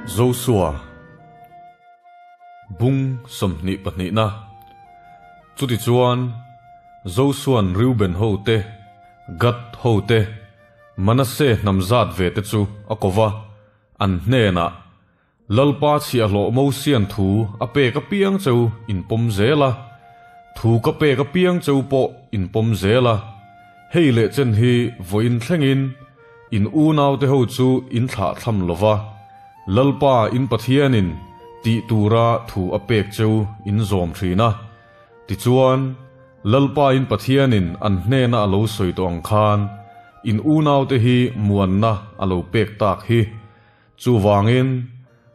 Josua Bung 22na Chutichuan, Josua'n Reuben hote, Gad hote, Manasseh hnam zat ve te chu a ko va, an hnenah, Lalpa chhiahhlawh Mosian thu a pek apiang cheu in pawm zel a, thu ka pek apiang cheu pawh in pawm zel a, hei leh chen hi vawiin thlengin in unaute ho chu in thlah thlam lo va, Lalpa in Pathianin tih tura thu a pek cheu in zawm thin a. Tichuan, Lalpa in Pathianin an hnena a lo sawi tawh ang khan in unaute hi muanna a lo pek tak hi. Chuvangin,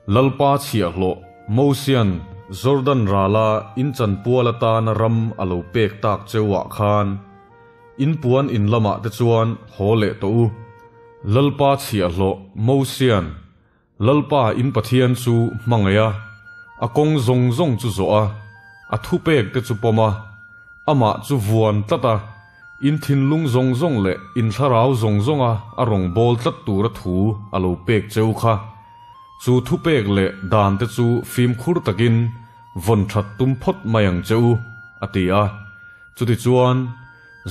Lalpa chhiahhlawh Mosia'n Jordan rala in chanpual atana ram a lo pek tak cheuah khan, in puan in lamah te chuan haw leh tawh u. Lalpa chhiahhlawh Mosia'n Lalpa in Pathian chu hmangaih a, a kawng zawng zawng chu zawh a, a thupek te chu pawm a, amah chu vuan tlat a, In thinlung zawng zawng leh in thlarau zawng zawnga a rawn bawl tlat tura thu a lo pek cheu kha. Chu thupek leh dan te chu fimkhur takin vawn that tum phawt mai ang che u, a ti a. Chutichuan,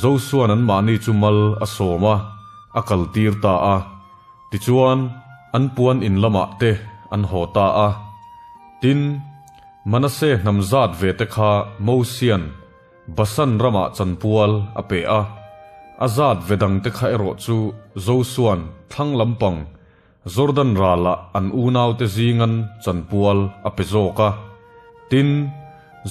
Josua'n anmahni chu mal a sawm a, a kaltir ta a. Tichuan, an puan in lamah te an haw ta a. Tin, Manasseh hnam zat ve te kha Mosia'n Basan ramah chanpual a pe a, a zat ve dangte kha erawh chu Josua'n thlang lampang Jordan ralah an unaute zingan chanpual a pe zawk a. Tin,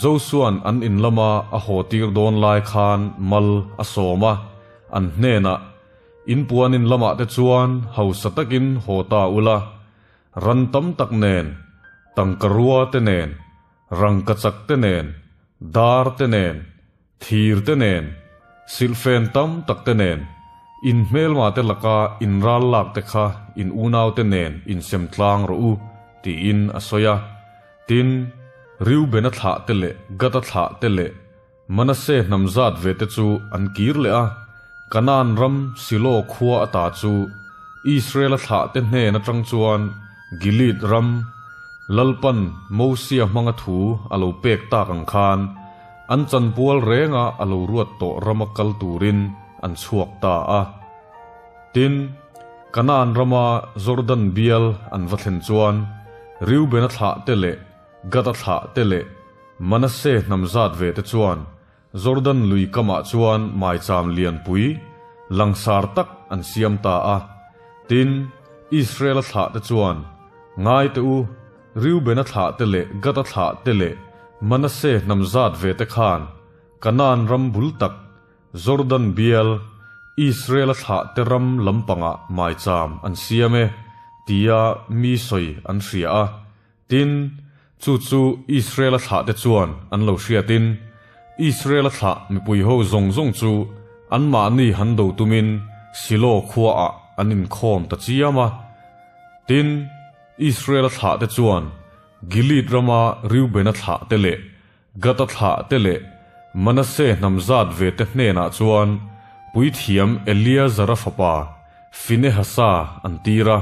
Josua'n an in lama a haw tir dawn lai khan mal a sawm a, an hnenah, In puan in lamah te chuan hausa takin haw ta ula, ran tam tak nen, tangka rua te nen, Rangkachak te nen, dar te nen, thir te nen, silhfen tam tak te nen, in hmelma te laka in ral lak te kha in unau te nen insem tlang rawh u, tiin a sawi a. Tin, Reubena thlah te leh Gada thlah te leh Manasseh hnam zat ve te chu an kir leh a, Kanaan ram Silo khua ata chu Israela thlah te hnen atang chuan Gilead ram Lalpan Mosia hmanga thu a lo pek tak ang khan an chanpual renga a lo ruat tawh rama kal turin an chhuak ta a. Tin, Kanaan rama Jordan bial an va thlen chuan Reubena thlah te leh Gada thlah te leh Manasseh hnam zat ve te chuan Jordan lui kamah chuan maicham lianpui langsar tak an siam ta a. Tin, Israela thlah te chuan, Ngai teh u, Reubena thlah te leh Gada thlah te leh Manasseh hnam zat ve te khan Kanaan ram bul tak Jordan bial Israela thlah te ram lampangah maicham an siam e, tia mi sawi an hria a. Tin, chu chu Israela thlahte chuan an lo hriatin, Israela thlah mipuiho zawng zawng chu anmahni han do tumin Silo khuaah an inkhawm ta chiam a. Tin, Israela thlahte chuan Gilead rama Reubena thlahte leh Gada thlahte leh Manasseh hnam zat ve te hnenah chuan puithiam Eleazara fapa Finehasa an tir a,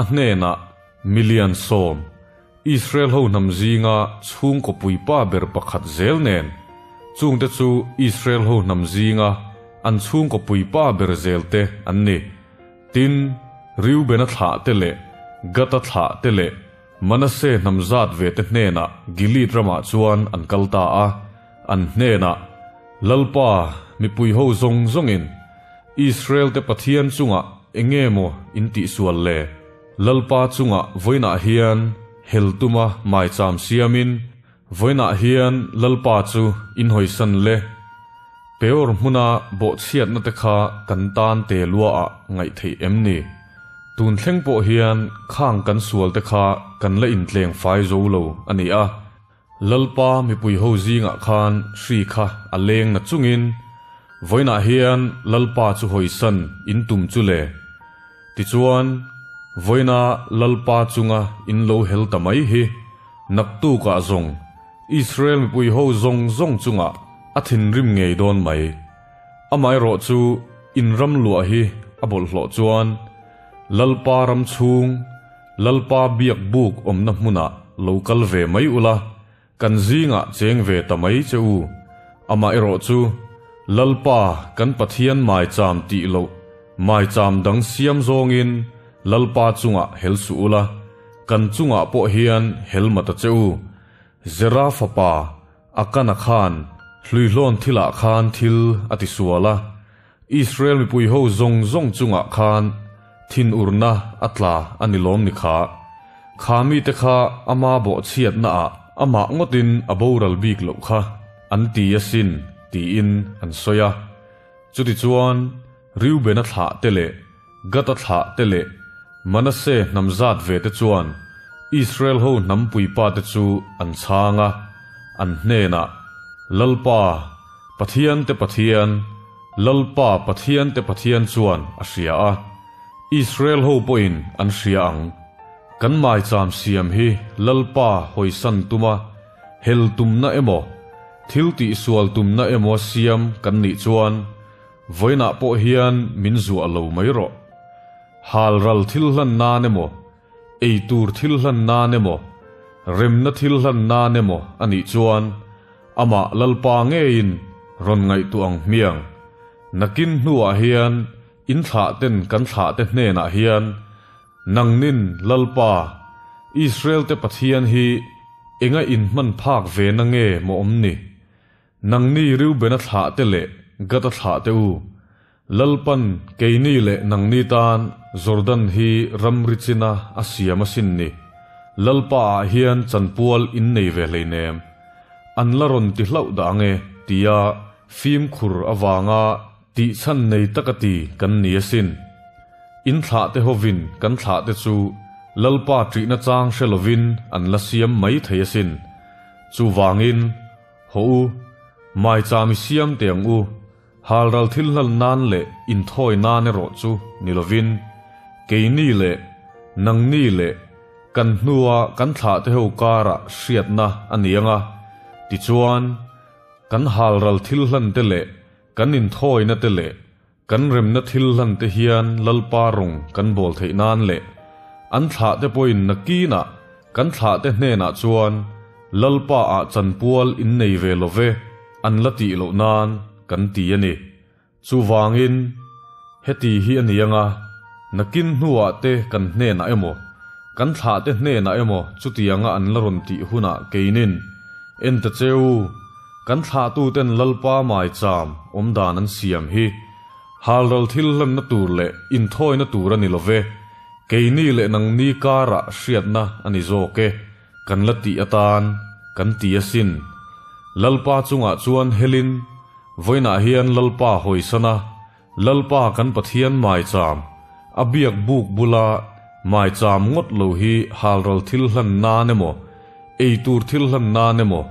a hnenah Milian 10, Israel ho hnam zinga chhungkaw puipa ber pakhat zel nen, chungte chu Israel ho hnam zinga an chhungkaw puipa ber zelte an ni. Tin, Reubena thlahte leh Gada thlahte leh Manasseh hnam zat ve te hnenah Gilead ramah chuan an kal ta a, an hnenah, Lalpa, mipui ho zawng zawngin Israel te Pathian chungah eng nge maw in tihsual le? Lalpa chungah vawiinah hian hel tuma maicham siamin vawiinah hian Lalpa chu in hawisan le. Peor hmuna bawhchhiatna te kha kan tan te luaah ngaih theih em ni? Tun thleng pawh hian khang kan sual te kha kan la intleng fai zo lo a ni a. Lalpa mipui ho zingah khan hri kha a leng na chungin vawiinah hian Lalpa chu hawisan in tum chu le. Tichuan, vawiina Lalpa chunga in lo hel ta mai hi naktukah zawng Israel mipui ho zawng zawng chungah a thinrim ngei dawn mai. Amaherawh chu in ram luah hi a bawlhhlawh chuan Lalpa ram chhung. Lalpa biak buk awmna hmunah lo kal ve mai ula, kan zingah cheng ve ta mai che u. Amaherawhchu, Lalpa kan Pathian maicham tih loh maicham dang siam zawngin Lalpa chungah hel suh ula, kan chungah pawh hian hel ma ta che u. Zera fapa Akana khan hluihlawn thilah khan thil a ti sual a, Israel mipui ho zawng zawng chungah khan thinurna a tla a ni lawm ni kha. Kha mite kha ama bawhchhiatna ah amah ngawtin a boral bik loh kha an ti asin tiin an sawi a. Chutichuan Reubena thlah te leh Gad-a thlah te leh Manasseh hnam zat ve te chuan Israel ho hnam puipa te chu an chhang a, an hnenah, Lalpa, Pathian te Pathian, Lalpa Pathian te Pathian chuan a hria a, Israel ho pawhin an hria ang. Kan maicham siam hi Lalpa hawisan tuma hel tumna emaw, thil tihsual tumna emaw siam kan nih chuan, Vawiinah pawh hian min zuah lo mai rawh. Hal ral thil hlan nan emaw, ei tur thil hlan nan emaw, remna thil hlan nan emaw a nih chuan amah Lalpa ngeiin rawn ngaihtuah ang hmiang. Nakin hnuah hian in thlahten kan thlahte hnenah hian nangnin Lalpa, Israelte Pathian hi enga inhman phak ve na nge maw awm ni? Nangni Reubena thlahte leh Gada thlahte u, Lalpan keini leh nangni tan Jordan hi ramri china a siam asin ni. Lalpa ah hian chanpual in nei ve hleinem. An la rawn ti hlauh dah ange tia fimkhur avanga tih chhan nei taka ti kan ni asin. In thlahte hovin kan thlahte chu Lalpa ṭihna chang hre lovin an la siam mai thei asin. Chuvangin. Haw u, maicham i siam teh ang u, halral thil hlal nan leh inthawi nan erawh chu ni lovin, keini leh nangni leh kan hnua kan thlahte ho karah hriatna a ni ang a, tichuan, kan halral thil hlante leh kan inthawina te leh Kan remna thil hlan te hian Lalpa rawng kan bawl theih nan leh an thlahte pawhin nakinah kan thlahte hnenah chuan Lalpa ah chanpual in nei ve lo ve an la tih loh nan kan ti a ni. Chuvangin, heti hi a ni anga, nakin hnuah te kan hnenah emaw, kan thlahte hnenah emaw chutianga an la rawn tih hunah keinin en ta che u, Kan thlahtuten Lalpa maicham awmdan an siam hi halral thil hlanna tur leh inthawina tur a ni lo ve, keini leh nangni karah hriatna a ni zawk e, kan la tih atan kan ti asin. Lalpa chungah chuan helin, vawiinah hian Lalpa hawisana Lalpa kan Pathian maicham, a biak buk bula maicham ngawt lo hi halral thil hlan nan emaw, ei tur thil hlan nan emaw,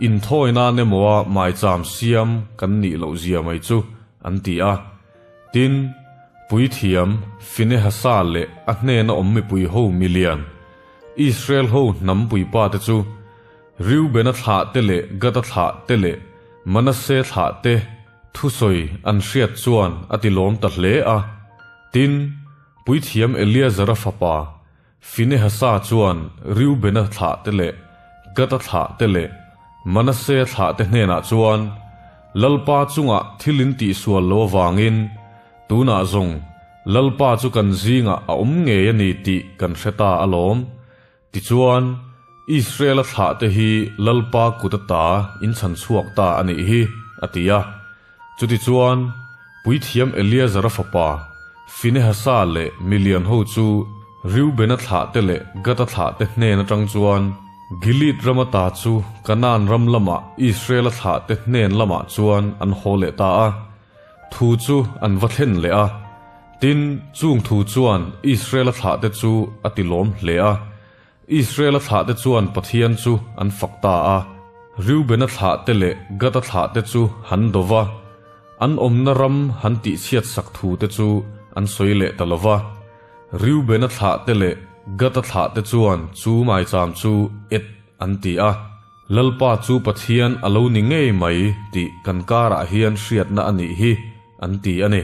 inthawi nan emawa maicham siam kan nih loh zia mai chu, an ti a. Tin, Puithiam Finehasa leh a hnena awm mipui ho milian, Israel ho hnam puipa te chu, Reubena thlah te leh Gada thlah te leh Manasseh thlah te, Thusawi an hriat chuan a ti lawm ta hle a. Tin, Puithiam Eleazara fapa Finehasa chuan Reubena thlahte leh Gada thlahte leh Manasseh thlahte hnenah chuan, Lalpa chungah thil in tihsual lo avangin tunah zawng Lalpa chu kan zingah a awm ngei a ni tih kan hre ta alawm. Tichuan, Israel-a thlahte hi Lalpa kut ata in chhan chhuak ta a nih hi, a ti a. Chutichuan, puithiam Eleazara fapa Finehasa leh milian ho chu Reubena thlahte leh Gada thlahte hnen atang chuan Gilead ram ata chu Kanaan ram lamah Israel-a thlahte hnen lamah chuan an haw leh ta a. Thu chu an va thlen leh a, tin, chung thu chuan Israel-a thlahte chu a ti lawm hle a. Israel-a thlahte chuan Pathian chu an fak ta a, Reubena thlahte leh Gada thlahte chu han do va, an awmna ram han tihchhiatsak thute chu an sawi leh ta lo va. Reubena thlahte leh Gada thlahte chuan chu maicham chu et an ti a. Lalpa chu Pathian a lo ni ngei mai tih kan karah hian hriatna a nih hi, an ti a ni.